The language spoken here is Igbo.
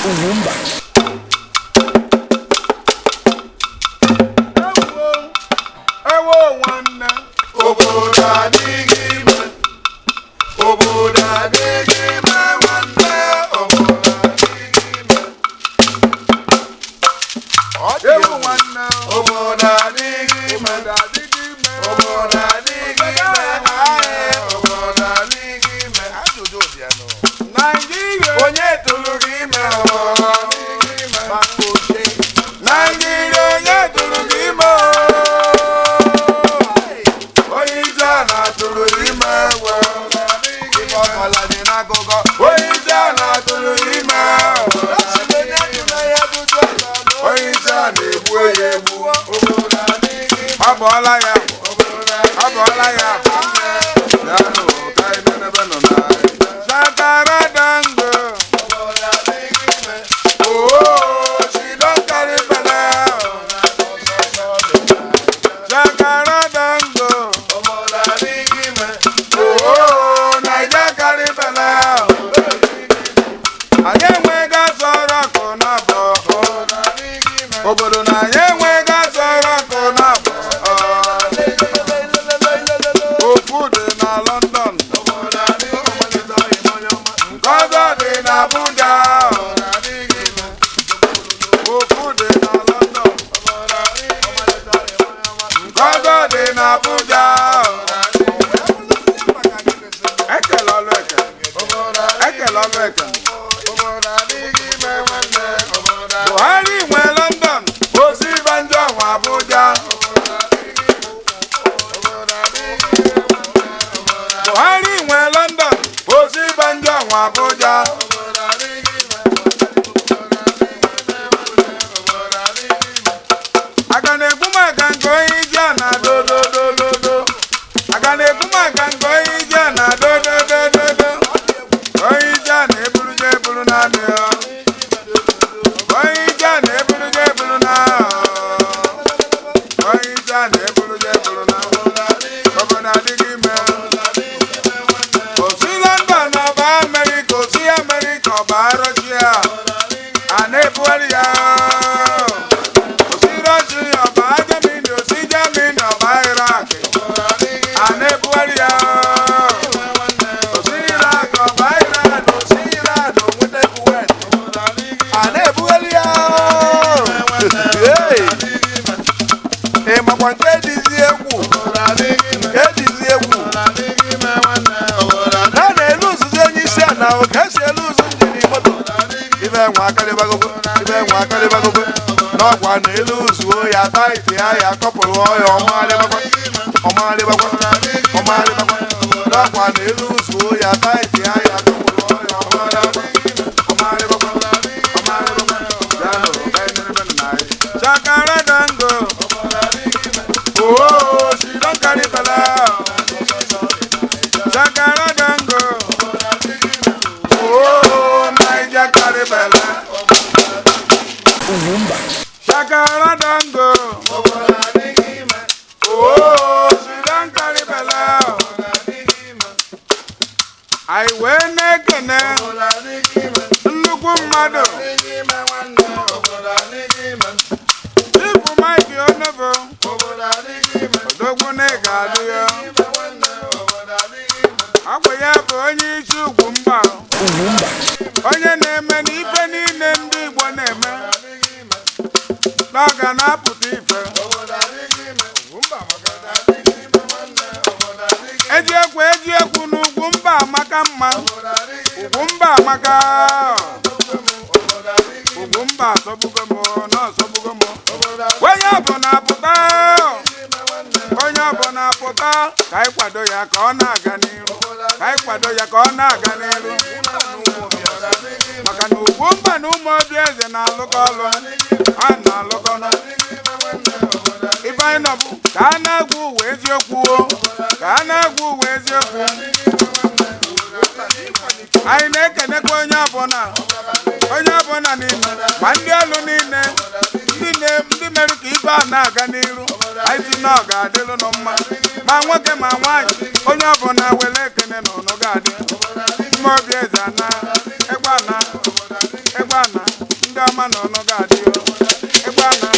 Ugwumba. Ewo, ewo nwanne. Obodo adịghị ime, obodo adịghị ime nwanne, obodo adịghị ime. Ọ dị Ewu egwu. nwanne, obodo adịghị ime, Obodo adịghị ime. obodo adịghị ime, aye, obodo adịghị ime. Ajụjụ dị ya nụ. Naijiria. Onye tụrụ gị ime, obodo adịghị ime. Gbakote. Naijiria, onye tụrụ gị ime? Onye ije a na-atụrụ gị ime, ewe. Ife ọkọla dị n'akụkọ. Onye ije a na-atụrụ gị ime, Esi m onye ajụla ya ajụjụ ọzọ nụ. onye ije a na-egbu ya egbu. Ọ bụọla ya bụ. Ọ bụọla ya bụ. Ya nụ, ka anyị nenebe nọ na anyị. Shakara dango. Oh, she don carry belle. Shakara dango. Oh, Naija carry belle. Anyị enweghị azọrọ ọkụ n'abọ. Obodo na anyị enweghị azọrọ ọkụ n'abọ. Ofu dị na London. Nke ọzọ dị na Abuja. Ofu dị na London. Nke ọzọ dị na Abuja. Ekele ọlụ eke. Ekele ọlụ eke. Buhari nwe London. Osibanjo nwe Abuja. Buhari nwe London. Osibanjo nwe Abuja. Aga na-ekwu maka nke onye ije a na dododododo. Aga na-ekwu maka nke onye ije a na dododododo. Onye ije a na-eburu je eburu na amị ọ. Onye ije a na-eburu je eburu na ọ. Onye ije a na-eburu je eburu na obodo adịghị ime. Osi London ọba Amerịka, osi Amerịka ọba Rọshia. A na-ebugharị ya. Osi Rọshia ọba Germany, osi Germany ọba Iraq. A na-ebugharị ya. Osi Iraq ọba Iran, osi Iran onweta Kuwait. A na-ebugharị ya. Hey! Ị makwa nke dịzi egwu, nke dịzi egwu na na-elu uzuzu onye isi ala o ka esi elu uzu njiri moto ibe nwa akarịbagogwe, ibe nwa akarịbagogwe n'ọkwa na elu uzuo ya taịtị ya, ya kọpụrụ ọya ọmarịbakwa, ọmarịbakwa, ọmarịbakwa n'ọkwa na elu uzuo ya taịtị ya, ya kọpụrụ ọya ọmarịbakwa, ọmarịbakwa, ọmarịbakwa. Ya nụrụ ka anyị nerebe nna anyị. Shakara dango. Oh, she don carry belle. Shakara dango. Oh, Naija carry belle. Ugwumba. Shakara dango. Oh, she don carry belle. Anyị wee na-ekene nnukwu mmadụ. Chifu Mike Onovo. Odogwu na ị ga-adị ya. Ọ bụ ya bụ onye isi ugwu mba. Ugwumba. Onye na-eme n'ife niile ndị Igbo na-eme. Na ọ ga na-apụta ife. Ejiekwu ejiekwu n'ugwu mba amaka mma. Ugwu mba amaka. Ugwu mba asọgbugo m, na ọsọgbugo m. Onye ọbụla pụta. Onye ọbụla pụta ka anyị kwado ya ka ọ na-aga n'iru. Ka anyị kwado ya ka ọ na-aga n'iru. Maka na ugwu mba na ụmụ obi eze na-alụkọ ọlụ. Ha na-alụkọ nụ. Ife anyị nọ bụ ka a na-agwa ụwa eziokwu o. Ka a na-agwa ụwa eziokwu. Anyị na-ekenekwa onye ọbụla. Onye ọbụla niile, ma ndị ọlụ niile, ndị mere ka ife a na-aga n'iru. Anyị si na ọ ga-adịlụ nụ mma. Ma nwoke ma nwaanyị, onye ọbụla were ekene na ụnụ ga-adị. Mma obi eze ana, egbe ana. Egbe ana, ndị ọma na ọnụ ga-adị o. Egbe ana.